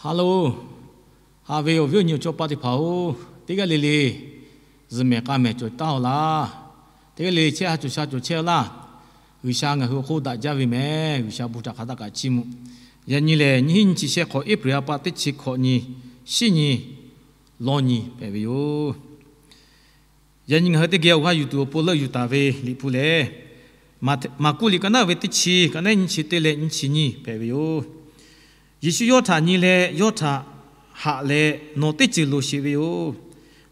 Hello, haꞈ ve awˬ viˉ awˬ nyi awˬ chawˇ paˆ teˇ hpaˍ-oˬ, teˇ g'aˇ le le zuhꞈ mehˍ k'a mehˍ cawˬ taˉ-aw laˇ. Teˇ g'aˇ le le chehˇ ha cawˬ sha cawˬ chehˇ-aw laˇ. G'uiˬsha ngaˬ hui awˬ hk'oˆ daꞈ jaˇ ve mehˍ. G'uiˬsha bon htaꞈ hk'aˬ htaˇ kaꞈ chiˇ mvuh. Yaꞈ nyi lehˬ, nyiˇ hinˉ nyiˇ chi shehˆ hk'awꞈ, April ha pa teˇ chi hkawꞈ nyi, shiˉ nyi, lawˇ nyi hpehꞈ ve yoˬ. Yaꞈ nyi ngaˬ hui teˇ geh awˬ g'aˇ yuˬ tuˬ awˬ pon leuˆ yuˬ taˍ ve Liꞈ hpu lehˬ, Maˍkuˆ liꞈ ka naˉ ve teˇ chi, ka naˉ nyiˇ chi teˇ leh nyiˇ chi nyiˇ hpehꞈ ve yoˬ. Yeˍsuˆ yawˇ htaꞈ nyi leh yawˇ htaꞈ haꞈ leh, Nawˬ teˇ ceuˬ loˍ sheˍ ve yoˬ.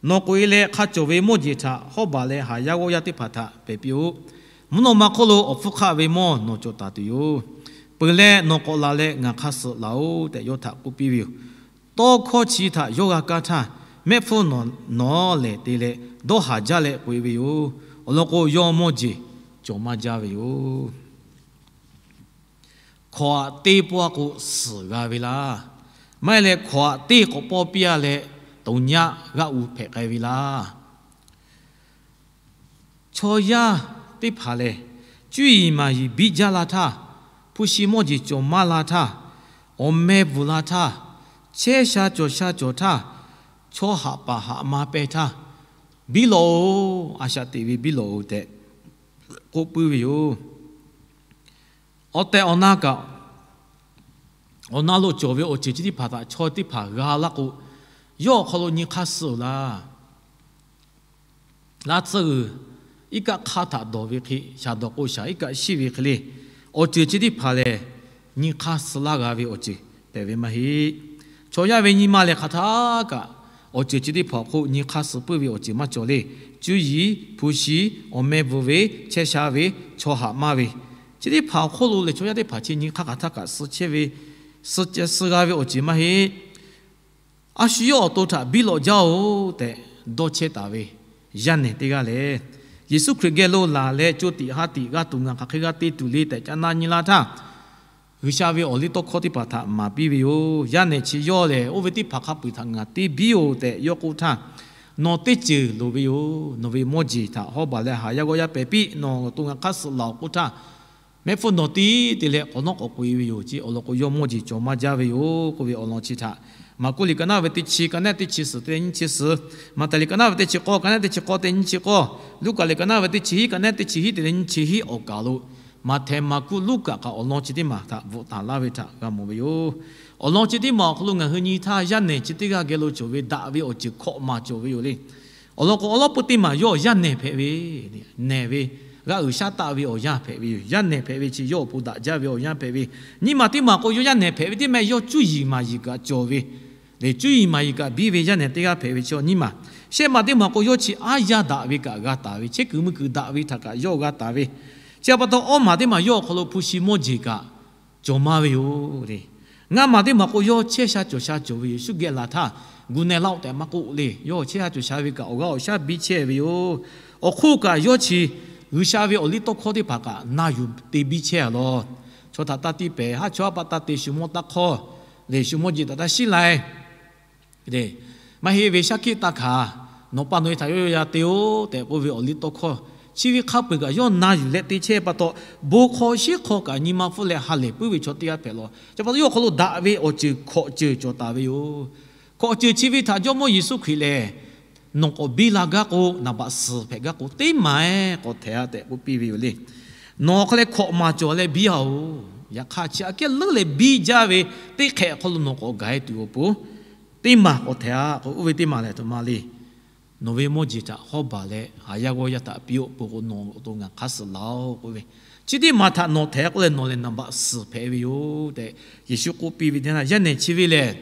Nawˬ k'oꞈ-e leh hk'a cawˬ ve mawˇ jeˬ htaꞈ hawˉ baˬ leh haˍ yaˇ g'awˇ yaˇ teˇ hpaˍ htaꞈ pehˬ piˇ-oˆ. Mvuhˇ naw ma hk'oˆ lo awˬ hpfuhˇ hk'aˆ ve mawˇ nawˬ cawˬ taˍ tuˬ yoˬ. Peuˬ leh nawˬ k'awꞈ laˬ leh ngaˬ hk'aˇ suh laˬ-oꞈ tehꞈ yawˇ htaꞈ k'oˆ piˇ ve yoˬ. Tawˇ hkawˇ chi htaꞈ yawˇ g'a kaˇ htaˇ, mehˆ hpfuhˇ nawˬ nawˉ lehˬ te leh dawˇ haˍ jaˇ leh k'oꞈ-e ve yoˬ. Awˬ lawn k'o, yawˇ mawˇ jeˬ cawˬ maˇ jaˇ ve yoˬ. Hkawꞈ aꞈ teˇ pawˆ a k'o suhˍ g'a ve laˇ. Maˇ heˆ leh, hkawꞈ aꞈ teˇ k'awꞈ pawˇ piˇ-a leh, toꞈ nyaˆ g'aˇ u hpehꞈ k'ai ve laˇ. Chaw yaˇ teˇ hpaˍ lehˬ, cuˇ yiˍ maˍ yiˍ biˇ jaˇ la htaˇ, hpu shi mawˇ jeˬ cawˬ maˇ la htaˇ, awˬ meh bvuhˬ la htaˇ, chehˇ sha cawˬ sha cawˬ htaˇ, chaw haꞈ paˍ haꞈ ma peh htaˇ, biˇ lawꞈ-oꞈ, a shaꞈ teꞈ ve biˇ lawꞈ-oꞈ tehꞈ k'oˆ puiˉ ve yoˬ. Awˬ tehˬ awˬ na kaꞈ, awˬ na lo cawˬ ve awˬ ceuˬ chi teˇ hpaˍ htaꞈ chaw teˇ hpaˍ g'a laˇ k'o, yawˇ awˬ hk'aw lo nyi hk'aˇ suh-oˬ laˇ. Laˇ tsuhˇ g'uiˬ iˉ kaˆ hk'aˇ htaꞈ dawˬ ve hk'e, shaˍ dawˬ k'o shaˍ iˉ kaˆ shiˉ ve hk'e le, awˬ ceuˬ chi teˇ hpaˍ lehˬ, nyi hk'aˇ suh laˇ g'a ve awˬ ceuˬ hpehꞈ ve maˇ heˆ. Chaw yaˇ ve nyi ma lehˬ, hk'aˬ htaˇ kaꞈ awˬ ceuˬ chi teˇ hpaˍ awˬ hk'oˆ nyi hk'aˇ suh puiˉ ve awˬ ceuˬ maˇ cawˬ le. Cuˇ yiˍ, hpu shi, awˬ meh bvuhˬ ve, chehˇ sha ve, chaw haꞈ maˇ ve, chi teˇ hpaˍ awˬ hk'oˆ lo lehˬ, chaw yaˇ teˇ hpaˍ chi nyi hk'aˇ hk'aˬ htaˇ kaꞈ suh chehˇ ve, suh g'a ve awˬ ceuˬ maˇ heˆ. A shu yawˇ awˬ to htaꞈ biˇ lawꞈ jaˇ-oˬ tehꞈ dawˇ chehˇ taˍ ve yaˇ nehˬ teˇ g'aˇ lehˬ, Yeˍsuˆ Hkriꞈ geh lo laˬ leh, co tiꞈ ha tiꞈ g'a tuˬ ngaˬ hk'aˬ hk'e g'a te tuˬ le tehꞈ ca na nyi la htaˇ, G'uiˬsha ve awˬliˇtawˇhkawˇ teˇ hpaˍ htaꞈ maˍ piˇ ve yoˬ. Yaˇ nehˬ chi yawˇ lehˬ, Oˇ ve teˇ hpaˍ hk'a peu-eˬ htaꞈ ngaˬ te biˇ-oˬ tehꞈ yawˇ k'oˆ htaˇ, Nawˬ teˇ ceuˬ loˍ ve yoˬ. Nawˬ ve mawˇ jeˬ htaꞈ hawˉ baˬ leh haˍ yaˇ g'awˇ yaˇ pehˬ piˇ. Nawˬ awˬ to ngaˬ hk'aˇ suh laˬ-oꞈ k'oˆ htaˇ, mehˆ hpfuhˇ nawˬ tiˉ te leh k'awꞈ nawˉ k'awꞈ k'oꞈ-e ve yoˬ. Chi awˬ lawn k'o, yawˇ mawˇ jeˬ cawˬ maˇ jaˇ ve yoˬ k'oˆ ve awˬ lawn chi htaꞈ, Maˍkuˆ liꞈ ka naˉ ve teˇ chi, ka naˉ teˇ chi suhˍ te leh nyiˇ chi suhˍ, Maꞈhtehˍ liꞈ ka naˉ ve teˇ chi k'awˇ, ka naˉ teˇ chi k'awˇ te nyiˇ chi k'awˇ, Luˉkaꞈ liꞈ ka naˉ ve teˇ chi hiˉ, ka naˉ teˇ chi hiˉ te leh nyiˇ chi hiˉ awˬ kaˍ lo, Maꞈhtehˍ, Maˍkuˆ, Luˉkaꞈ kaꞈ awˬ lawn chi teˇ maˬ htaꞈ bvuhꞈ taˍ laˇ ve htaꞈ g'a mawˬ ve yoˬ. Awˬ lawn chi teˇ maˬ awˬ hk'aw lo ngaˬ hui nyi htaˇ, yaˇ nehˬ chi teˇ g'aˇ geh lo cawˬ ve daꞈ ve awˬ ceuˬ hkawꞈ maˍ cawˬ ve yoˬ le. Awˬ lawn k'o, awˬ lawˉ pui teˇ maˬ yawˇ yaˇ nehˬ hpehꞈ ve, nehˬ ve, g'aˇ uiˍ shaˉ taˆ ve awˬ yanˇ hpehꞈ ve yoˬ. Yaˇ nehˬ hpehꞈ ve chi yawˇ awˬ pon daꞈ jaˇ ve awˬ yanˇ hpehꞈ ve. Nyiˇ maˬ teˇ maˬ k'o, yawˇ yaˇ nehˬ hpehꞈ ve teˇ mehˆ yawˇ cuˇ yiˍ maˍ yiˍ kaꞈ cawˬ ve, leh cuˇ yiˍ maˍ yiˍ kaꞈ biˇ ve yaˇ nehˬ teˇ g'aˇ hpehꞈ ve chi nyiˇ maˬ. Shehˆ maˬ teˇ maˬ k'o, yawˇ chi aˉ yaˇ daꞈ ve kaꞈ g'a taˍ ve, chehˇ kuiˬ mui kuiˬ daꞈ ve htaꞈ kaꞈ yawˇ g'a taˍ ve. Chi pa taw, awˇ maˬ teˇ maˬ yawˇ awˬ hk'aw lo hpu shi mawˇ jeˬ kaꞈ cawˬ maˇ ve yoˬ le. Ngaˇ maˬ teˇ maˬ k'o, yawˇ chehˇ sha cawˬ sha cawˬ ve, Yeˍsuˆ geh laˬ htaˇ gu na laˇ-oˆ tehꞈ maˇ k'oˆ le. Yawˇ chehˇ sha cawˬ sha ve kaꞈ awˬ g'aˇ awˬ shaˉ biˇ chehˇ ve yoˬ. Awˬ hk'oˆ kaꞈ, yawˇ chi G'uiˬsha ve awˬliˇtawˇhkawˇ teˇ hpaˍ kaꞈ na yuˬ te biˇ chehˇ-a law. Chaw htaꞈ taˇ tiˇ pehˍ, haˉ chaw haˉ pa taˇ te, shu mawˇ taˇ hk'awˇ, leh shu mawˇ jeˬ htaꞈ taˇ shiˉ lai. Maˇ heˆ ve, shaˉ hkiˆ taˇ hkanˍ, nawˬ pa nawˬ e htaꞈ yawˇ yaˇ te-oˆ tehꞈ k'oˆ ve awˬliˇtawˇhkawˇ chi ve hk'a peu-eˬ kaꞈ yawˇ na yuˬ leh te chehˇ pa taw, bon hk'aw shiˉ hk'aw kaꞈ nyi ma hpfuhˇ leh ha lehˬ puiˉ ve chaw teˇ g'aˇ hpehꞈ law. Chi pa taw, yawˇ awˬ hk'aw lo daꞈ ve awˬ ceuˬ hkawꞈ ceuˬ cawˬ taˍ ve yoˬ. Hkawꞈ ceuˬ chi ve htaꞈ Jawˇmawˇ Yeˍsuˆ Hkriꞈ lehˬ, nawˬ k'awꞈ biˇ la gaˇ k'o, naˍ baꞈ suhˍ hpehꞈ gaˇ k'o, teˇ maˬ-eˬ k'awꞈ htehꞈ-a tehꞈ k'oˆ piˇ ve yoˬ le. Nawˬ awˬ hk'aw leh hkawꞈ maˍ cawˬ leh biˇ-a-oˬ. Yaꞈ hk'aˇ, chi aꞈ kehˉ leuˉ leh biˇ jaˇ ve teˇ hk'ehꞈ awˬ hk'aw lo nawˬ k'awꞈ gaˬ-e tuˬ awˬ pon, teˇ maˬ k'awꞈ htehꞈ-a k'o, oˇ ve teˇ maˬ lehˬ, a htoꞈ ma le. Nawˬ ve mawˇ jeˬ htaꞈ hawˉ baˬ leh haˍ yaˇ g'awˇ yaˇ htaꞈ piˇ-oˆ. Peuˬ k'o, nawˬ awˬ to ngaˬ hk'aˇ suh laˬ-oꞈ k'oˆ ve, chi teˇ maˬ htaꞈ nawˬ htehꞈ k'oˆ leh, nawˬ lehˬ naˍ baꞈ suhˍ hpehꞈ ve yoˬ tehꞈ Yeˍsuˆ k'oˆ piˇ ve teˇ yanˇ, yaˇ nehˬ chi ve lehˬ,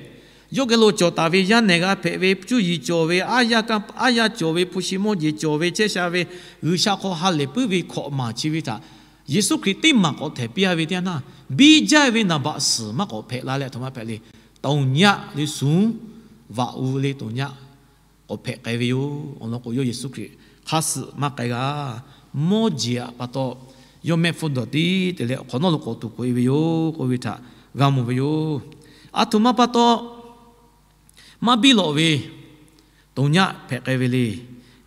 yawˇ geh lo cawˬ taˍ ve yaˇ nehˬ g'a hpehꞈ ve, cuˇ yiˍ cawˬ ve, aˉ yaˇ cawˬ ve, hpu shi mawˇ jeˬ cawˬ ve, chehˇ sha ve, G'uiˬsha hk'aw ha lehˬ puiˉ ve hkawꞈ maˍ chi ve htaꞈ Yeˍsuˆ Hkriꞈ teˇ maˬ k'awꞈ htehꞈ piˇ-a ve teˇ yanˇ, biˇ jaˇ ve naˍ baꞈ suhˍ maˇ k'awꞈ hpehꞈ la leh, a htoꞈ ma hpehꞈ le. Taoˍ nyaˆ le, suhˍ vaꞈ u le, taoˍ nyaˆ k'awꞈ hpehꞈ k'ai ve yoˬ. Awˬ lawn k'o, yawˇ Yeˍsuˆ Hkriꞈ hk'aˇ suh maˇ k'ai g'a. Mawˇ jeˬ-aꞈ pa taw, yawˇ mehˆ hpfuhˇ dawˬ tiˉ te leh, awˬ hk'awꞈ nawˉ lo k'awꞈ tuˬ k'oꞈ-e ve yoˬ k'oˆ ve htaꞈ g'a mawˬ ve yoˬ. A htoꞈ ma pa taw, maˇ biˇ lawꞈ ve, taoˍ nyaˆ hpehꞈ k'ai ve le.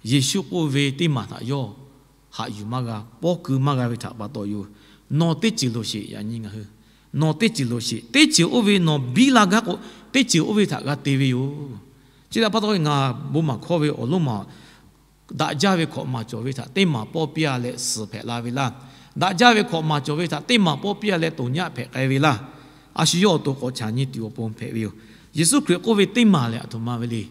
Yeˍsuˆ k'oˆ ve teˇ maˬ htaꞈ yawˇ haꞈ yuˬ maˇ g'a, pawˇ keu maˇ g'a ve htaꞈ pa taw yoˬ. Nawˬ teˇ ceuˬ loˍ sheˍ. Yaꞈ nyi ngaˬ hui Nawˬ teˇ ceuˬ loˍ sheˍ. Teˇ ceuˬ oˇ ve nawˬ biˇ la gaˇ k'o, teˇ ceuˬ oˇ ve htaꞈ g'a te ve yoˬ. Chi htaꞈ pa taw, ngaˬ bon maˬ hkawˇ ve awˬ lonˉ maˬ, daꞈ jaˇ ve hkawꞈ maˍ cawˬ ve htaꞈ teˇ maˬ pawˇ piˇ-a leh suhˍ hpehꞈ la ve laˇ. Daꞈ jaˇ ve hkawꞈ maˍ cawˬ ve htaꞈ teˇ maˬ pawˇ piˇ-a leh toˍ nyaˆ hpehꞈ k'ai ve laˇ. A shu yawˇ awˬ to k'awꞈ chaꞈ nyi tuˬ awˬ pon hpehꞈ ve yoˬ. Yeˍsuˆ Hkriꞈ k'oˆ ve teˇ maˬ lehˬ, aˬ htoꞈ ma ve le.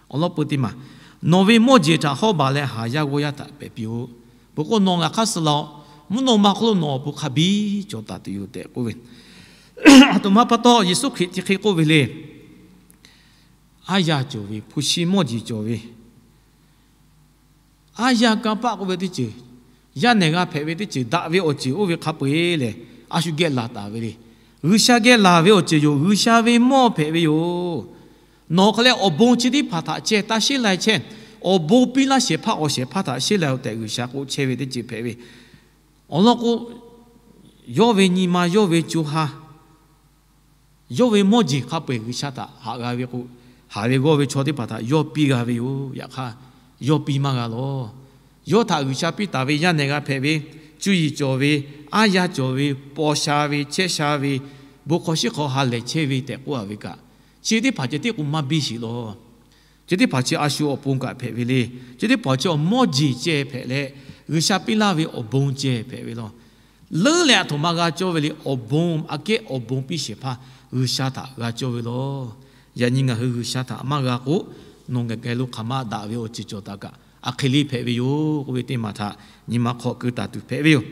Awˬ lawn peu teˇ maˬ, nawˬ ve mawˇ jeˬ htaꞈ hawˉ baˬ leh haˍ yaˇ g'awˇ yaˇ htaꞈ pehˬ piˇ-oˆ. Peuˬ k'o, nawˬ ngaˬ hk'aˇ suh la-oˆ. Mvuhˇ naw ma hk'oˆ lo nawˬ awˬ pon hk'a biˇ cawˬ taˍ tuˬ yoˬ tehꞈ k'oˆ ve. Aˬ htoꞈ ma pa taw Yeˍsuˆ Hkriꞈ chi hk'e k'oˆ ve le. Aˉ yaˇ cawˬ ve, hpu shi mawˇ jeˬ cawˬ ve, aˉ yaˇ kanˇ paˆ k'oˆ ve teˇ ceuˬ, yaˇ nehˬ g'a hpehꞈ ve teˇ ceuˬ, daꞈ ve awˬ ceuˬ oˇ ve hk'a peu-eˬ lehˬ, a shu geh laˬ taˍ ve le. G'uiˬsha geh laˬ ve awˬ ceuˬ yoˬ. G'uiˬsha ve mawˇ hpehꞈ ve yoˬ. Nawˬ hk'aˬ lehˬ, awˬ bon chi teˇ hpaˍ htaꞈ ceh taˇ sheˉ lai chehˇ. Awˬ bon piˇ laˇ shehˍ hpaˇ awˬ shehˍ hpaˇ htaꞈ sheˉ lai-oˬ tehꞈ G'uiˬsha k'oˆ chehˇ ve teˇ ceuˬ hpehꞈ ve. Awˬ lawn k'o, yawˇ ve nyi ma, yawˇ ve co ha, yawˇ ve mawˇ jeˬ hk'a peu-eˬ G'uiˬsha htaꞈ haꞈ g'a ve k'o, haˍ ve g'awˇ ve chaw teˇ hpaˍ htaꞈ yawˇ piˇ g'a ve yoˬ. Yaꞈ hk'aˇ, yawˇ piˇ maˇ g'a lawˬ. Yawˇ htaꞈ G'uiˬsha piˇ taˍ ve yaˇ nehˬ g'a hpehꞈ ve, cuˇ yiˍ cawˬ ve, aˉ yaˇ cawˬ ve, paw sha ve, chehˇ sha ve, bon hk'aw shiˉ hk'aw ha lehˬ chehˇ ve tehꞈ k'oˆ-a ve kaꞈ, chi teˇ hpaˍ ceh tiˉ k'o maˇ biˇ sheˍ lawˬ. Chi teˇ hpaˍ chi a shu awˬ pon kaꞈ hpehꞈ ve le. Chi teˇ hpaˍ chi awˬ mawˇ jeˬ ceh hpehꞈ leh, G'uiˬsha piˇ laˇ ve awˬ bon ceh hpehꞈ ve lawˬ. Leuˉ leh aˬ htoꞈ ma g'a cawˇ ve le. Awˬ bon aꞈ kehˉ awˬ bon piˇ shehˍ hpaˇ G'uiˬsha htaꞈ g'a cawˇ ve lawˬ. Yaꞈ nyi ngaˬ hui G'uiˬsha htaꞈ maˇ g'a k'o, nawˬ geh geh lo hk'aˬ ma daꞈ ve awˬ ceuˬ cawˬ taˍ kaꞈ, aˬ hk'e le hpehꞈ ve yoˬ k'oˆ ve teˇ maˬ htaꞈ nyi ma hk'aw keu taˍ tuˬ hpehꞈ ve yoˬ.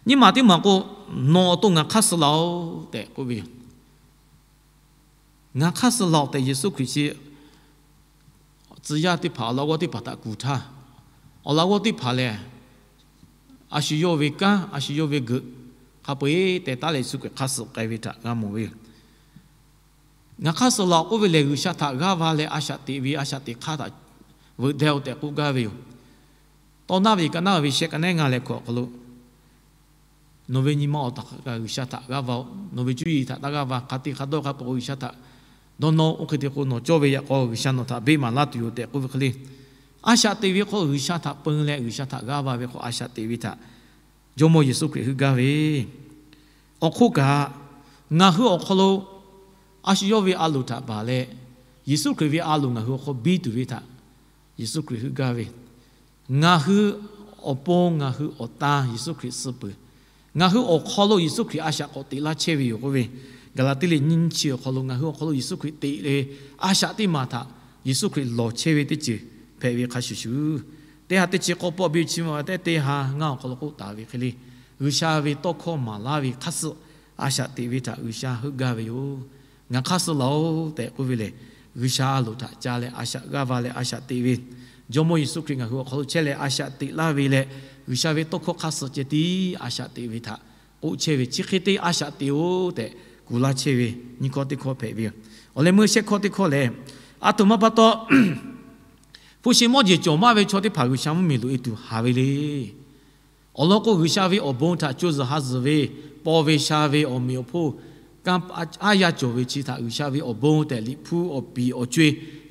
Nyi ma teˇ maˬ k'o, nawˬ awˬ to ngaˬ hk'aˇ suh la-oˬ tehꞈ k'oˆ ve yoˬ. Ngaˬ hk'aˇ suh la-oˬ tehꞈ Yeˍsuˆ Hkriꞈ chi tcuh yaˇ teˇ hpaˍ, awˬ laꞈ g'awˇ teˇ hpaˍ htaꞈ kuˬ htaˇ, awˬ laꞈ g'awˇ teˇ hpaˍ lehˬ, a shu yawˇ ve kanˉ, a shu yawˇ ve geuꞈ hk'a peu-eˬ teh taˉ leh Yeˍsuˆ Hkriꞈ hk'aˇ suh k'ai ve htaꞈ g'a mawˬ ve yoˬ. Ngaˬ hk'aˇ suh la-oˬ k'oˆ ve lehˬ, G'uiˬsha htaꞈ g'aˇ va leh a shaꞈ teꞈ ve, a shaꞈ teꞈ hk'aˇ htaꞈ veuꞈ deh-oˬ tehꞈ k'oˆ gaˇ ve yoˬ. Tawˇ naˉ ve kaꞈ naˉ ve shehˆ kaꞈ nehˉ ngaˇ leh hkawꞈ awˬ hk'aw lo, nawˬ ve nyi ma awˬ htaꞈ kaꞈ G'uiˬsha htaꞈ g'aˇ va-oˬ. Nawˬ ve cuˇ yiˍ htaꞈ taˇ g'aˇ va. Hk'a te hk'a dawˇ hk'a peuˬ k'o G'uiˬsha htaꞈ dawˇ nawˇ-oˬ. Oˇ hk'e te k'o, nawˬ cawˇ ve yaꞈ k'aw G'uiˬsha nawˬ htaꞈ beˆ maˍ laˇ tuˬ yoˬ tehꞈ k'oˆ ve hk'e le. A shaꞈ teꞈ ve hk'aw G'uiˬsha htaꞈ peun leh G'uiˬsha htaꞈ g'aˇ va ve hk'aw a shaꞈ teꞈ ve htaꞈ Jawˇmawˇ Yeˍsuˆ Hkriꞈ heuˆ gaˇ ve. Awˬ hk'oˆ kaꞈ, ngaˬ hui awˬ hk'aw lo a shu yawˇ ve a loˍ htaꞈ baˬ leh, Yeˍsuˆ Hkriꞈ ve a loˍ ngaˬ hui awˬ hk'aw biˇ tuˬ ve htaꞈ Yeˍsuˆ Hkriꞈ heuˆ gaˇ ve. Ngaˬ hui awˬ pon ngaˬ hui awˬ tan Yeˍsuˆ Hkriꞈ suh peuˬ. Ngaˬ hui awˬ hk'aw lo Yeˍsuˆ Hkriꞈ a shaꞈ k'awꞈ teꞈ laˇ chehˇ ve yoˬ k'oˆ ve, Gaˍlaˍtiˆ liꞈ nyiˇ chi awˬ hk'aw lo ngaˬ hui awˬ hk'aw lo Yeˍsuˆ Hkriꞈ teꞈ leh a shaꞈ teˇ maˬ htaꞈ Yeˍsuˆ Hkriꞈ lawˬ chehˇ ve teˇ ceuˬ hpehꞈ ve hk'a shuˍ shuˍ, teˇ ha teˇ chi k'awˇ pawˆ biˇ chi ma tehꞈ teˇ ha ngaˇ awˬ hk'aw lo k'oˆ taˍ ve hk'e le, G'uiˬsha ve tawˇ hkawˇ maˍ laˇ ve hk'aˇ suh a shaꞈ teꞈ ve htaꞈ G'uiˬsha heuˆ gaˇ ve yoˬ. Ngaˬ hk'aˇ suh la-oˬ tehꞈ k'oˆ ve lehˬ, G'uiˬsha a loˍ htaꞈ ca leh a shaꞈ g'aˇ va leh a shaꞈ teꞈ ve, Jawˇmawˇ Yeˍsuˆ Hkriꞈ ngaˬ hui awˬ hk'aw lo chehˇ leh a shaꞈ teꞈ laˇ ve leh, G'uiˬsha ve tawˇ hkawˇ hk'aˇ suh ceh tiˉ a shaꞈ teꞈ ve htaꞈ k'oˆ chehˇ ve chi hk'e te a shaꞈ teꞈ-oˬ tehꞈ kuˬ laˇ chehˇ ve nyiˇ hkawˇ teˇ hkawˇ hpehꞈ ve yoˬ. Awˬ leh meuˇ shehˆ hkawˇ teˇ hkawˇ lehˬ, aˬ htoꞈ ma pa taw hpu shi mawˇ jeˬ cawˬ maˇ ve chaw teˇ hpaˍ G'uiˬsha mvuhˇmiˬ loꞈ-e tuˬ haˍ ve le. Awˬ lawn k'o, G'uiˬsha ve awˬ bon htaꞈ co zuhˬ ha zuhˬ ve, paw ve sha ve awˬ meꞈ awˬ hponˇ, kanˇ aˉ yaˇ cawˬ ve chi htaꞈ G'uiˬsha ve awˬ bon tehꞈ Liꞈ hpu awˬ piˍ awˬ co-e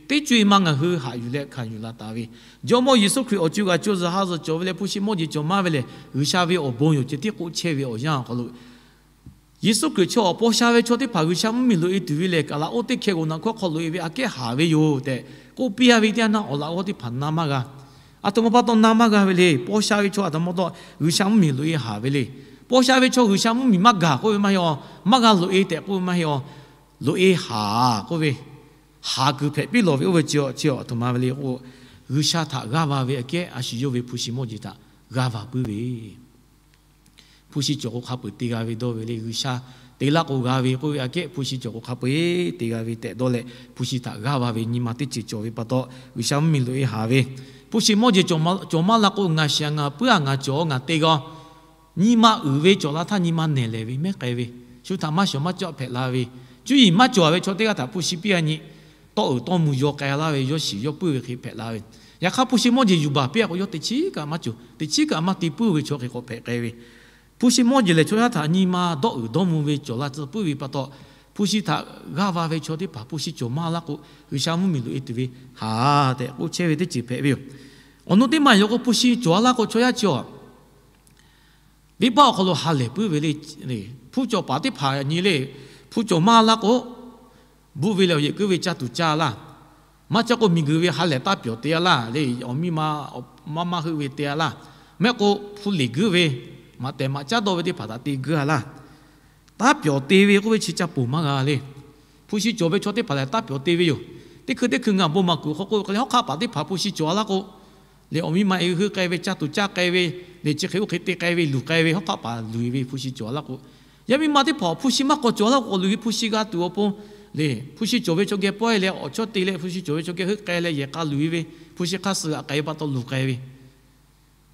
teˇ co-e ma ngaˬ hui haꞈ yuˬ leh hkanˍ yuˬ la taˍ ve, Jawˇmawˇ Yeˍsuˆ Hkriꞈ awˬ co g'a co zuhˬ ha zuhˬ cawˬ ve leh hpu shi mawˇ jeˬ cawˬ maˇ ve lehˬ, G'uiˬsha ve awˬ bon yoˬ ceh tiˉ k'oˆ chehˇ ve awˬ yanˇ awˬ hk'aw lo, Yeˍsuˆ Hkriꞈ chi awˬ paw sha ve chaw teˇ hpaˍ G'uiˬsha mvuhˇmiˬ loꞈ-e tuˬ ve lehˬ, kaˍlaˍoˆ teˇ hkeh g'oꞈ naꞈ hkawˇ hk'aw loꞈ-e ve aꞈ kehˉ haˍ ve yoˬ tehꞈ k'oˆ piˇ-a ve teˇ yanˇ, awˬ laꞈ g'awˇ teˇ hpaˍ na maˇ g'a. Aˬ htoꞈ ma pa taw na maˇ g'a ve le. Paw sha ve chaw aˬ htoꞈ ma pa taw G'uiˬsha mvuhˇmiˬ loꞈ-e haˍ ve le. Paw sha ve chaw G'uiˬsha mvuhˇmiˬ maˇ gaˬ k'oˆ ve maˇ heˆ-aˬ. Maˇ g'a loꞈ-e tehꞈ k'oˆ ve maˇ heˆ-aˬ. Loꞈ-e haˍ k'oˆ ve, haˍ kuiˬ hpehꞈ piˇ lawˬ ve oˇ ve chi, chi aˬ htoꞈ ma ve le k'o, G'uiˬsha htaꞈ g'aˇ va ve aꞈ kehˉ a shu yawˇ ve hpu shi mawˇ jeˬ htaꞈ g'aˇ va puiˉ ve. Hpu shi cawˬ k'o hk'a peu-eˬ te g'a ve dawˇ ve le. G'uiˬsha te laˇ k'o g'a ve k'oˆ ve aꞈ kehˉ, hpu shi cawˬ k'o hk'a peu-eˬ te g'a ve tehꞈ dawˇ leh, hpu shi htaꞈ g'aˇ va ve nyi ma teˇ ceuˬ cawˬ ve pa taw, G'uiˬsha mvuhˇmiˬ loꞈ-e haˍ ve. Hpu shi mawˇ jeˬ cawˬ ma laˇ k'o, ngaˬ shiˍ-a ngaˬ puiˉ-a ngaˬ cawˬ-a ngaˬ te g'a. Nyi ma uiˍ ve cawˬ la htaˇ nyi ma nehˬ lehˍ ve mehˉ k'ai ve, shu htaꞈ maˇ shawˍ maˇ cawˆ hpehꞈ la ve, cuˇ yiˍ maˇ cawˬ ve chaw teˇ g'aˇ htaꞈ hpu shi piˇ-a nyi, tawˇ uiˍ tawˇ mvuh yaw k'ai laˇ ve, yawˇ shiˍ yawˇ puiˉ ve hk'e hpehꞈ la ve. Yaꞈ hk'aˇ hpu shi mawˇ jeˬ yuˬ baˬ piˇ-a k'o, yawˇ teꞈ chiˉ kaꞈ maˇ cawˬ, teꞈ chiˉ kaꞈ maˇ te puiˉ ve chaw hk'e k'awꞈ hpehꞈ k'ai ve. Hpu shi mawˇ jeˬ lehˬ, chaw yaˇ htaꞈ nyi ma dawˇ uiˍ dawˇ mvuh ve cawˬ la tcuh puiˉ ve pa taw, hpu shi htaꞈ g'aˇ va ve chaw teˇ hpaˍ hpu shi cawˬ maˇ laˇ k'o, G'uiˬsha mvuhˇmiˬ loꞈ-e tuˬ ve haˍ tehꞈ k'oˆ chehˇ ve teˇ ceuˬ hpehꞈ ve yoˬ. Awˬ nu teˇ maˬ yoˬ k'o, hpu shi cawˬ-a laˇ k'o, chaw yaˇ chi-a Venˇbaˆ awˬ hk'aw lo ha lehˬ puiˉ ve le. Hpu cawˬ paˍ teˇ hpaˍ nyi le, hpu cawˬ maˇ laˇ k'o, buˆ ve leh awˬ yehˬ keuˆ ve caˇ tuˬ caˇ laˇ. Maˇ caˇ k'o miˬguiˬ ve ha lehˬ taˇ pyawˬ te a laˇ le. Awˬ miˇ ma maˇ maˇ heuˆ ve te a laˇ. Mehˆ k'o hpu leˬ guiˇ ve, maꞈ tehˬ maꞈ caˉ dawˇ ve teˇ hpaˍ htaꞈ te guiˇ a laˇ. Taˇ pyawˬ te ve k'oˆ ve chi ca ponˬ maˇ g'a le. Hpu shi cawˬ ve chaw teˇ hpaˍ lehˬ taˇ pyawˬ te ve yoˬ. Teˇ hkui teˇ hkui ngaˬ bon maˍ kuiˬ hk'aw k'oˆ ve hk'e le, hawˉ hk'aˆ paˍ teˇ hpaˍ hpu shi cawˬ a laˇ k'o, le awˬ miˇ ma e heuˆ k'ai ve, caˇ tuˬ caˇ k'ai ve, le chi hk'e oˇ hk'e te k'ai ve, luˬ k'ai ve, hawˉ hk'aˆ paˍ luˬ e ve hpu shi cawˬ a laˇ k'o, yaˇ miˇ ma teˇ hpaˍ hpu shi maˇ k'awꞈ cawˬ a laˇ k'o, k'awꞈ luˬ e ve hpu shi g'a tuˬ awˬ pon le. Hpu shi cawˬ ve chaw geh pawehˇ leh awˬ chawˇ te leh hpu shi cawˬ ve chaw geh heuˆ k'ai leh yehˬ k'a luˬ e ve, hpu shi hk'aˇ suh g'aꞈ k'ai ve pa taw luˬ k'ai ve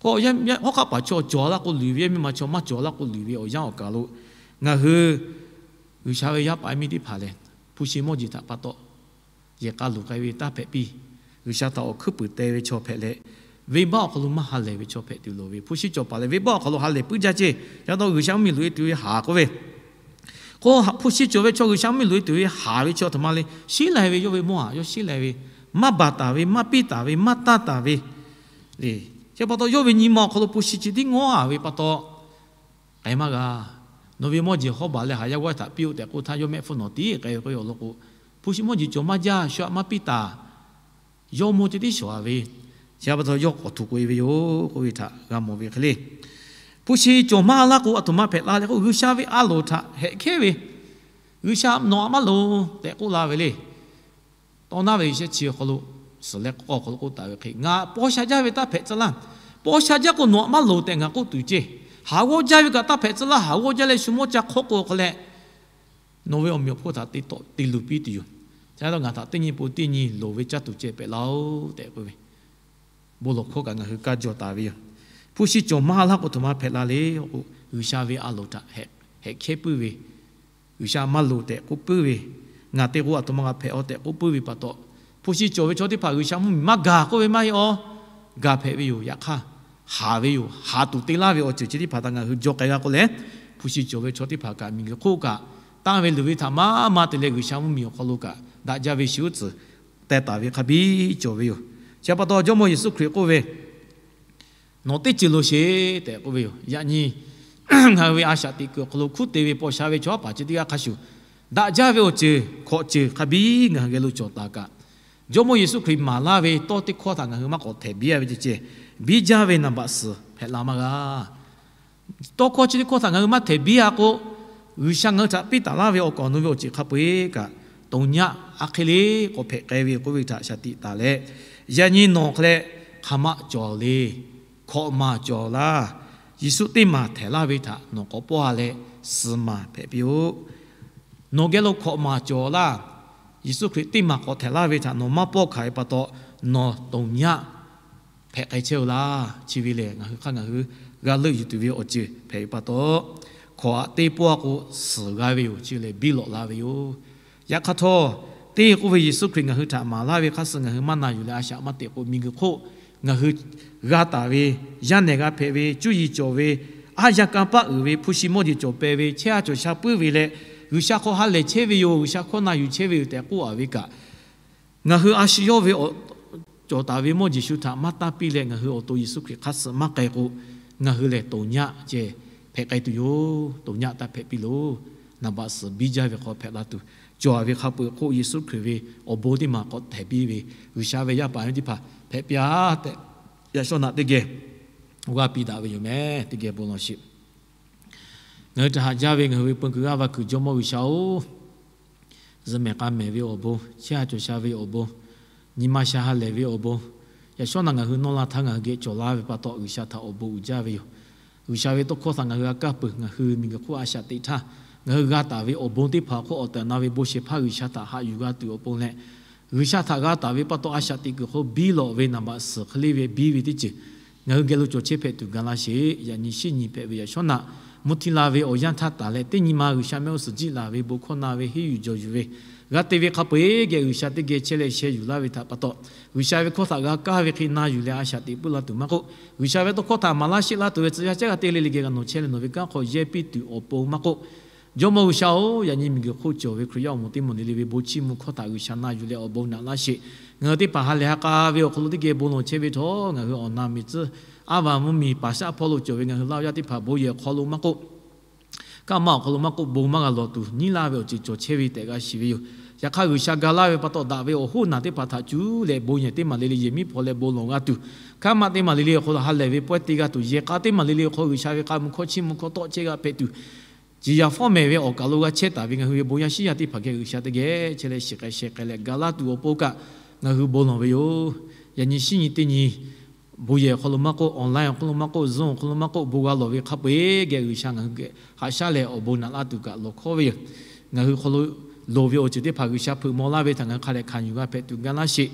k'o, hawˉ hk'aˆ paˍ chaw cawˬ a laˇ k'o luˬ ve, yaˇ miˇ ma chaw maˇ cawˬ a laˇ k'o luˬ ve awˬ yanˇ awˬ kaˬ lo ngaˬ hui G'uiˬsha ve yaˇ paˍ yaˇ miˇ teˇ hpaˍ lehˬ, hpu shi mawˇ jeˬ htaꞈ pa taw yehˬ k'a luˬ k'ai ve taˇ hpehꞈ piˇ. G'uiˬsha htaꞈ awˬ hkuiˉ puiˍ te ve chaw hpehꞈ leh, venˇbaˆ awˬ hk'aw lo maˇ ha lehˬ ve chaw hpehꞈ tuˬ loˍ ve. Hpu shi cawˬ paˍ lehˬ venˇbaˆ awˬ hk'aw lo ha lehˬ puiˉ jaˇ ceˇ. Yaꞈ taw G'uiˬsha mvuhˇmiˬ loꞈ e tuˬ ve haˍ k'oˆ ve k'o, hpu shi cawˬ ve chaw G'uiˬsha mvuhˇmiˬ loꞈ e tuˬ ve haˍ ve chaw a htoꞈ ma le, sheˉ lai ve yawˇ ve mawˇ haˍ yawˇ sheˉ lai ve, maˇ baˬ taˍ ve, maˇ piˇ taˍ ve, maˇ tanˇ taˍ ve le. Chi pa taw yawˇ ve nyi ma awˬ hk'aw lo hpu shi chi tiˉ ngawˉ a ve pa taw k'ai maˇ g'a. Nawˬ ve mawˇ jeˬ hawˉ baˬ leh haˍ yaˇ g'awˇ htaꞈ piˇ-oˆ tehꞈ k'oˆ htaˇ, yawˇ mehˆ hpfuhˇ nawˬ tiˉ k'ai ve k'oˆ ve awˬ lawn k'o, hpu shi mawˇ jeˬ cawˬ maˇ jaˇ, shu aꞈ maˇ piˇ taˍ. Yawˇ mawˇ chi tiˉ shawˍ a ve, chi pa taw yawˇ k'awꞈ htoꞈ k'oꞈ e ve yoˬ k'oˆ ve htaꞈ g'a mawˬ ve hk'e le. Hpu shi cawˬ maˇ laˇ k'o, aˬ htoꞈ ma hpehꞈ la le k'o, G'uiˬsha ve a loˍ htaꞈ hehꞈ hkehˉ ve, G'uiˬsha nawˬ aꞈ maˇ loˍ tehꞈ k'oˆ la ve le. Tawˇ naˉ ve shehˆ chi awˬ hk'aw lo suhˍ leh k'awˇ awˬ hk'aw lo k'oˆ taˍ ve hk'e, ngaˬ paw sha jaˇ ve taˇ hpehꞈ tcuh laˇ. Paw sha jaˇ k'o nawˬ aꞈ maˇ loˍ tehꞈ ngaˬ k'oˆ tuˬ ceˇ. Haˍ g'awˇ jaˇ ve kaꞈ taˇ hpehꞈ tcuh laˇ. Haˍ g'awˇ jaˇ leh shu mawˇ ca hk'awˇ k'o hk'e leh, nawˬ ve awˬ meꞈ awˬ hponˇ htaꞈ te tawˆ te luˬ piˇ tuˬ yoˬ. Chi pa taw ngaˬ htaꞈ teˇ nyi po teˇ nyi loˍ ve caˇ tuˬ ceh pehꞈ laˇ-oˆ tehꞈ k'oˆ ve, bon lawˬ hkawˇ kaꞈ ngaˬ hui kaˇ jaw taˍ ve yoˬ. Hpu shi cawˬ maˇ laˇ k'o, aˬ htoꞈ ma hpehꞈ la le k'o, G'uiˬsha ve a loˍ htaꞈ hehꞈ hkehˉ puiˉ ve, G'uiˬsha maˇ loˍ tehꞈ k'oˆ puiˉ ve, ngaˬ te k'o aˬ htoꞈ ma g'a hpehꞈ-oˆ tehꞈ k'oˆ puiˉ ve pa taw, hpu shi cawˬ ve chaw teˇ hpaˍ G'uiˬsha mvuhˇmiˬ maˇ gaˬ k'oˆ ve maˇ heˆ-oˆ. Gaˬ hpehꞈ ve yoˬ. Yaꞈ hk'aˇ, haˍ ve yoˬ. Haˍ tuˬ te laˇ ve awˬ ceuˬ chi teˇ hpaˍ htaꞈ ngaˬ hui jaw k'ai g'a k'oˆ leh, hpu shi cawˬ ve chaw teˇ hpaˍ kaꞈ miˬguiˬ hk'oˆ kaꞈ tanˇ ve luˬ ve htaꞈ maˇ maˇ te leh G'uiˬsha mvuhˇmiˬ awˬ hk'aw lo kaꞈ daꞈ jaˇ ve shiˍ uˉ tcuhˍ teh taˍ ve hk'a biˇ cawˬ ve yoˬ. Chi pa taw Jawˇmawˇ Yeˍsuˆ Hkriꞈ k'oˆ ve, Nawˬ teˇ ceuˬ loˍ sheˍ tehꞈ k'oˆ ve yoˬ. Yaꞈ nyi ngaˬ hui ve a shaꞈ teꞈ kuiˬ awˬ hk'aw lo hkuˉ te ve paw sha ve chaw haˉ paˍ chi teˇ g'aˇ hk'a shuˍ, daꞈ jaˇ ve awˬ ceuˬ hkawꞈ ceuˬ hk'a biˇ ngaˬ hui geh lo cawˬ taˍ kaꞈ, Jawˇmawˇ Yeˍsuˆ Hkriꞈ maˍ laˇ ve tawˇ teˇ hkawˇ htaꞈ ngaˬ hui maˇ k'awꞈ htehꞈ biˇ a ve ceh ceh, biˇ jaˇ ve naˍ baꞈ suhˍ hpehꞈ la maˇ g'a. Tawˇ hkawˇ chi teˇ hkawˇ htaꞈ ngaˬ hui maˇ htehꞈ biˇ a k'o, G'uiˬsha ngaˬ hui htaꞈ piˇ taˍ laˇ ve awˬ kaˍ awˬ nu ve awˬ ceuˬ hk'a peu-eˬ kaꞈ, toꞈ nyaˆ a hk'e le k'awꞈ hpehꞈ k'ai ve k'oˆ ve htaꞈ shaˍ tiꞈ taˍ leh, yaꞈ nyi nawˬ hk'e leh hk'aˬ ma cawˬ le. Hkawꞈ maˍ cawˬ laˇ. Yeˍsuˆ teˇ maˬ htehꞈ laˇ ve htaꞈ nawˬ k'awꞈ pawˇ a leh, suhˍ maˬ hpehꞈ piˇ-oˆ. Nawˬ geh lo hkawꞈ maˍ cawˬ laˇ. Yeˍsuˆ Hkriꞈ teˇ maˬ k'awꞈ htehꞈ laˇ ve htaꞈ nawˬ maˇ pawˇ hkanˍ ve pa taw, nawˬ toꞈ nyaˆ hpehꞈ k'ai chehˇ-oˆ laˇ. Chi ve lehˬ, ngaˬ hui hk'aˇ ngaˬ hui g'a leuˆ yuˬ tuˬ ve awˬ ceuˬ hpehꞈ ve pa taw, hkawꞈ aꞈ teˇ pawˆ a k'o, suhˍ g'a ve yoˬ. Chi lehˬ, biˇ lawꞈ la ve yoˬ. Yaꞈ hk'aˇ htawˇ, teˇ k'oˆ ve Yeˍsuˆ Hkriꞈ ngaˬ hui htaꞈ maˍ laˇ ve hk'aˇ suh ngaˬ hui maˇ na yuˬ leh a shaꞈ maˇ teꞈ k'o, miˬguiˬ hk'oˆ ngaˬ hui g'a taˍ ve, yaˇ nehˬ g'a hpehꞈ ve, cuˇ yiˍ cawˬ ve, aˉ yaˇ kanˇ paˆ uiˍ ve, hpu shi mawˇ jeˬ cawˬ peh ve, chehˇ a cawˬ sha puiˉ ve leh, G'uiˬsha hk'aw ha lehˬ chehˇ ve yoˬ, G'uiˬsha hkawˇ na yuˬ chehˇ ve yoˬ tehꞈ k'oˆ a ve kaꞈ, ngaˬ hui a shu yawˇ ve awˬ cawˬ taˍ ve mawˇ jeˬ shu htaꞈ maˇ tanˇ piˇ leh, ngaˬ hui awˬ to Yeˍsuˆ Hkriꞈ hk'aˇ suh maˇ k'ai k'o, ngaˬ hui lehˬ toꞈ nyaˆ ceh hpehꞈ k'ai tuˬ yoˬ. Toꞈ nyaˆ taˇ hpehꞈ piˇ loˬ. Naˍ baꞈ suhˍ biˇ jaˇ ve hk'aw hpehꞈ la tuˬ, cawˬ ve hk'a peu-eˬ hk'oˆ Yeˍsuˆ Hkriꞈ ve awˬ bon teˇ maˬ k'awꞈ htehꞈ biˇ ve G'uiˬsha ve yaˇ paˍ yaˇ miˇ teˇ hpaˍ hpehꞈ piˇ-a tehꞈ, yaꞈ shawˉ naꞈ teˇ geh g'a piˇ daꞈ ve yoˬ meh. Teˇ geh bon lawˬ sheˍ. Ngaˬ hui htaꞈ haꞈ jaˇ ve ngaˬ hui ve peu kuiˬ g'aˇ va kuiˬ Jawˇmawˇ G'uiˬsha-oˬ, zuhꞈ mehˍ k'a mehˍ ve awˬ bon, chehˇ a cawˬ sha ve awˬ bon, nyi ma sha ha lehˬ ve awˬ bon, yaꞈ shawˉ naꞈ ngaˬ hui nawˇ la htaˇ ngaˬ hui geh cawˬ la ve pa taw, G'uiˬsha htaꞈ awˬ bon uiˍ jaˇ ve yoˬ. G'uiˬsha ve tawˇ hkawˇ htaꞈ ngaˬ hui g'a kaˇ peuˬ, ngaˬ hui miˬguiˬ hk'oˆ a shaꞈ teꞈ htaˇ, ngaˬ hui g'a taˍ ve awˬ bon teˇ hpaˍ hk'oˆ awˬ tehˬ awˬ na ve bon shehˍ hpaˇ G'uiˬsha htaꞈ haꞈ yuˬ g'a tuˬ awˬ pon leh, G'uiˬsha htaꞈ g'a taˍ ve pa taw a shaꞈ teꞈ kuiˬ hk'oˆ biˇ lawꞈ ve naˍ baꞈ suhˍ hk'e le ve biˇ ve teˇ ceuˬ ngaˬ hui geh lo cawˬ chehˇ hpehꞈ tuˬ ga laˇ sheˍ. Yaꞈ nyi shinˉ nyi hpehꞈ ve yaꞈ shawˉ naꞈ, mvuhˇ htiˇ la ve awˬ yanˇ htaˇ taˍ leh teˇ nyi ma G'uiˬsha mehˆ g'uˇ suhˍ jiˆ laˬ ve bon hkawˇ na ve henˇ yuˬ jawˬ yuˬ ve, g'a te ve hk'a peu-eˬ geh G'uiˬsha teˇ geh chehˇ leh sheh yuˬ laˇ ve htaꞈ pa taw, G'uiˬsha ve hkawˇ htaꞈ g'a kaˇ ve hk'e na yuˬ leh a shaꞈ teꞈ puiˉ la tuˬ maˇ k'oˆ, G'uiˬsha ve tawˇ hkawˇ htaꞈ maˍ laˇ sheˆ laˇ tuˬ ve tcuh yaˇ caˉ g'a te le le geh g'a nawˬ chehˇ leh nawˬ ve kanˉ hk'aw yehˇ piˇ tuˬ awˬ pon maˇ k'oˆ, Jawˇmawˇ G'uiˬsha-oˬ, yaꞈ nyi miˬguiˬ hk'oˆ cawˬ ve Hkriꞈ yaˇ awˬ moˍ teˇ moˍ le le ve bon chiˇ mvuh hkawˇ htaꞈ G'uiˬsha na yuˬ leh awˬ bon naꞈ laˇ sheˍ. Ngaˬ hui teˇ hpaˍ ha lehˬ ha k'a ve awˬ hk'aw lo teˇ geh bon lawˬ chehˇ ve htawˇ, ngaˬ hui awˬ na miˬ tcuhˉ aˉ vaˬ mvuhˇ miˬ paˍ shaˉ hpawˇ lo cawˬ ve ngaˬ hui Laˇ huˍ yaˇ teˇ hpaˍ bon yehˬ awˬ hk'aw lo maˇ k'oˆ, kaˆ maˇ awˬ hk'aw lo maˇ k'oˆ, bon maˇ g'a lawˬ tuˬ nyiˉ laˇ ve awˬ ceuˬ cawˬ chehˇ ve tehꞈ g'a shiˍ ve yoˬ. Yaꞈ hk'aˇ, G'uiˬsha ga laˇ ve pa taw daꞈ ve awˬ hoˉ naˬ teˇ hpaˍ htaꞈ cuˉ leh bon yehˬ teˇ maˬ le le yehˬ miˉ hpaw leh bon lawˬ g'a tuˬ, kaˆ maˇ teˇ maˬ le le awˬ hk'aw lo ha lehˬ ve pawehˇ te g'a tuˬ, yehˬ k'a teˇ maˬ le le awˬ hk'aw G'uiˬsha ve k'aˇ mvuh hkawˇ chiˇ mvuh hkawˇ tawˆ chehˇ g'a hpehꞈ tuˬ, ciˍ yaˍ fawˉ mehˍ ve awˬ kaˬ lo g'a chehˇ taˍ ve ngaˬ hui ve bon yaˇ shiˉ yaˇ teˇ hpaˍ geh G'uiˬsha teˇ geh chehˇ leh shiˍ k'ai sheh k'ai leh ga laˇ tuˬ awˬ pon kaꞈ, ngaˬ hui bon lawˬ ve yoˬ. Yaꞈ nyi shinˉ nyi teˇ nyi bon yehˬ awˬ hk'aw lo maˇ k'oˆ, online awˬ hk'aw lo maˇ k'oˆ, Zoom awˬ hk'aw lo maˇ k'oˆ, bon g'a lawˬ ve hk'a peu-eˬ geh G'uiˬsha ngaˬ hui geh haꞈ shaˉ leh awˬ bon naꞈ laˇ tuˬ kaꞈ lawˬ hkawˇ ve yoˬ. Ngaˬ hui hk'aw lo loˍ ve awˬ ceuˬ teˇ hpaˍ G'uiˬsha hpeuꞈ maw laˇ ve htaꞈ ngaˬ hui hk'a dehꞈ hkanˍ yuˬ g'a hpehꞈ tuˬ ga laˇ sheˍ.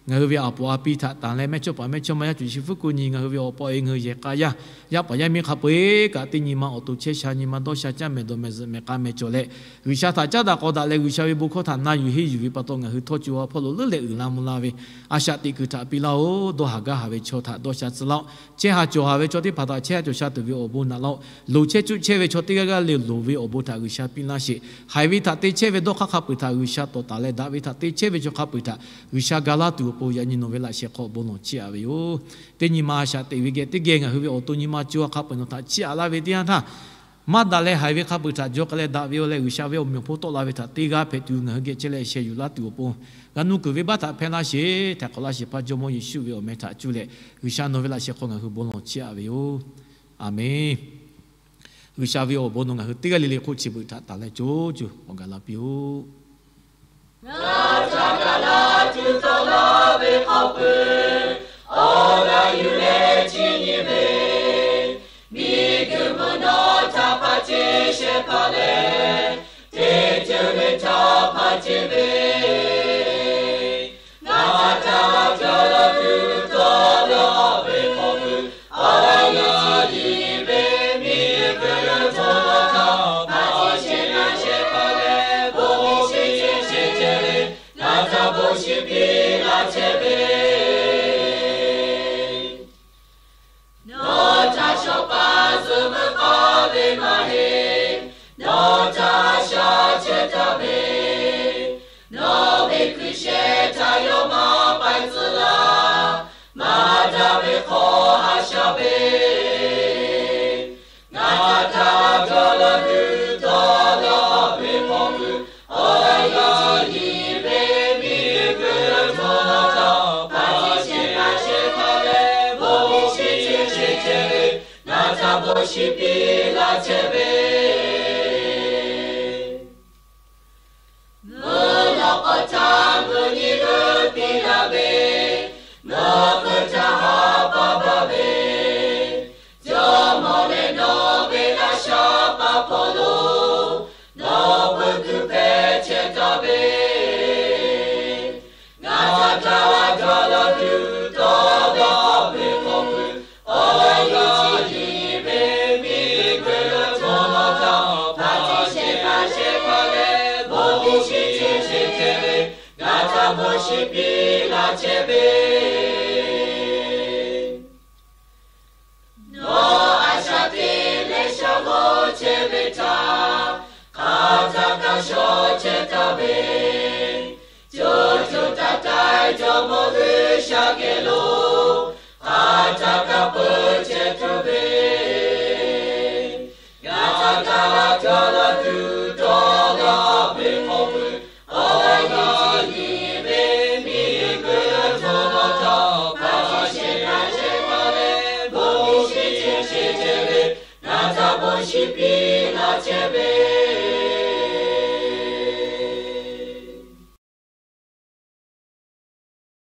Ngaˬ hui ve aˬ poˍ aˬ pi htaꞈ tanˍ leh mehˇchawˇ paˍ mehˇchawˇma yaˇ cuˬ chi fuˉ kuˬ nyi ngaˬ hui ve awˬ pa awˬ e ngaˬ hui yehˬ k'a yaˇ, yaˇ paˍ yaˇ miˇ hk'a peu-eˬ kaꞈ teˇ nyi ma awˬ to chehˇ sha nyi ma dawˇ sha caˇ mehˍ dawˬ mehˍ zuhꞈ mehˍ k'a mehˍ cawˬ leh, G'uiˬsha htaꞈ caˉ daꞈ k'aw daꞈ leh G'uiˬsha ve bon hkawˇ htaꞈ na yuˬ henˇ yuˬ ve pa taw ngaˬ hui htawˇ co ha hpawˇ lo leuˉ leh uiˍ la mvuh la ve a shaꞈ teꞈ kuiˬ htaꞈ piˇ laˇ-oˆ. Dawˇ haˍ gaˇ haˍ ve chaw htaꞈ dawˇ sha tcuh laˇ-oˆ. Chehˇ ha cawˬ haˍ ve chaw teˇ hpaˍ htaꞈ chehˇ ha cawˬ sha tuˬ ve awˬ bon naꞈ laˇ-oˆ. Loˍ chehˇ cuˆ chehˇ ve chaw teˇ g'aˇ g'aˇ le loˍ ve awˬ bon htaꞈ G'uiˬsha piˇ laˇ sheˍ. Haiˬ ve htaꞈ te chehˇ ve dawˇ hk'aˇ hk'a peu-eˬ htaꞈ G'uiˬsha tawˍ taˍ leh, daꞈ ve htaꞈ te chehˇ ve chaw hk'a peu-eˬ htaꞈ G'uiˬsha ga laˇ tuˬ awˬ pon yaꞈ nyi nawˬ ve laꞈ sheh hk'aw bon lawˬ chiˇ aꞈ ve yoˬ. Teˇ nyi ma a shaꞈ teꞈ ve geh teˇ geh ngaˬ hui ve awˬ to nyi ma co ha hk'a peu-eˬ nawˬ htaꞈ chiˇ aꞈ laˇ ve teˇ yanˇ htaˇ, maˇ daꞈ leh haiˬ ve hk'a peu-eˬ htaꞈ jaw k'ai leh daꞈ ve yoˬ leh G'uiˬsha ve awˬ meꞈ awˬ hponˇ tawˆ la ve htaꞈ te g'a hpehꞈ tuˬ ngaˬ hui geh chehˇ leh sheh yuˬ laˇ tuˬ awˬ pon, g'a nuˇ kuiˬ venˇbaˆ htaꞈ hpehˇ laˇ sheˍ. Htaiˍ hk'awꞈ laˇ shehˍ hpaˇ Jawˇmawˇ Yeˍsuˆ ve awˬ meh htaꞈ cuˇ leh G'uiˬsha nawˬ ve laꞈ sheh hk'aw ngaˬ hui bon lawˬ chiˇ aꞈ ve yoˬ. Aˬmenˍ. G'uiˬsha ve awˬ bon nawˬ ngaˬ hui teˇ g'aˇ le le hk'oˆ chi beuꞈ htaꞈ tanˍ leh co co awˬ gaˬ la piˇ-oˆ. Ngaˬ htaꞈ ga laˇ tuˬ tawˆ laˇ ve hk'a peu-eˬ, awˬ g'aˇ yuˬ leh chi nyi ve, miˬguiˬ mvuhˇ naw htaꞈ hpaˇ ceˇ shehˍ hpaˇ leh, teˇ ceuˬ le htaˇ hpaˇ ceˇ ve, ngaˬ htaꞈ ga laˇ tuˬ tawˆ laˇ ve hk'a peu-eˬ, awˬ g'aˇ yuˬ ve, miˬguiˬ mvuhˇ naw htaꞈ hpaˇ ceˇ shehˍ hpaˇ leh, bon shiˍ ceˇ shehˍ ceˇ ve, ngaˬ htaꞈ bon shiˍ piˇ laˇ chehˇ ve, nawˬ htaꞈ shawˍ paˍ zuhꞈ meuˇ k'aˇ ve maˇ heˆ. Nawˬ htaꞈ a shaꞈ chehˇ taˍ ve, nawˬ ve hkui sheh htaꞈ yawˇ maˇ paiˍ tcuh laˇ. Maˇ daꞈ ve hk'aw haꞈ sha ve, ngaˬ htaꞈ ga laˇ tuˬ tawˆ laˇ ve hk'a peu-eˬ, awˬ g'aˇ yuˬ ve, miˬguiˬ mvuhˇ naw htaꞈ hpaˇ ceˇ shehˍ hpaˇ leh, bon shiˍ ceˇ shehˍ ceˇ ve, ngaˬ htaꞈ bon shiˍ piˇ laˇ chehˇ ve, mvuhˇ naw k'awꞈ htaˇ mvuhˇ nyi g'euˆ piˇ laˇ ve, mvuhˇ hpeuꞈ htaꞈ ha pa baˬ ve, Jawˇmawˇ leh nawˬ ve laˇ sha pa hpawˇ lo, nawˬ pui kuiˬ hpehꞈ chehˇ taˍ ve, ngaˬ htaꞈ ga laˇ tuˬ tawˆ laˇ ve hk'a peu-eˬ, awˬ g'aˇ yuˬ ve, miˬguiˬ mvuhˇ naw htaꞈ hpaˇ ceˇ shehˍ hpaˇ leh, bon shiˍ ceˇ shehˍ ceˇ ve, ngaˬ htaꞈ bon shiˍ piˇ laˇ chehˇ ve, nawˬ a shaꞈ teꞈ leh shaˉ hoꞈ chehˇ ve htaꞈ hk'aˬ htaˇ kaꞈ shawˍ chehˇ taˍ ve, co co taiˍ taiˍ Jawˇmawˇ G'uiˬsha geh lo hk'aˬ htaˇ kaꞈ peuˬ chehˇ tuˬ ve, ngaˬ htaꞈ ga laˇ tuˬ tawˆ laˇ ve hk'a peu-eˬ, awˬ g'aˇ yuˬ ve, miˬguiˬ mvuhˇ naw htaꞈ hpaˇ ceˇ shehˍ hpaˇ leh, bon shiˍ ceˇ shehˍ ceˇ ve, ngaˬ htaꞈ bon shiˍ piˇ laˇ chehˇ ve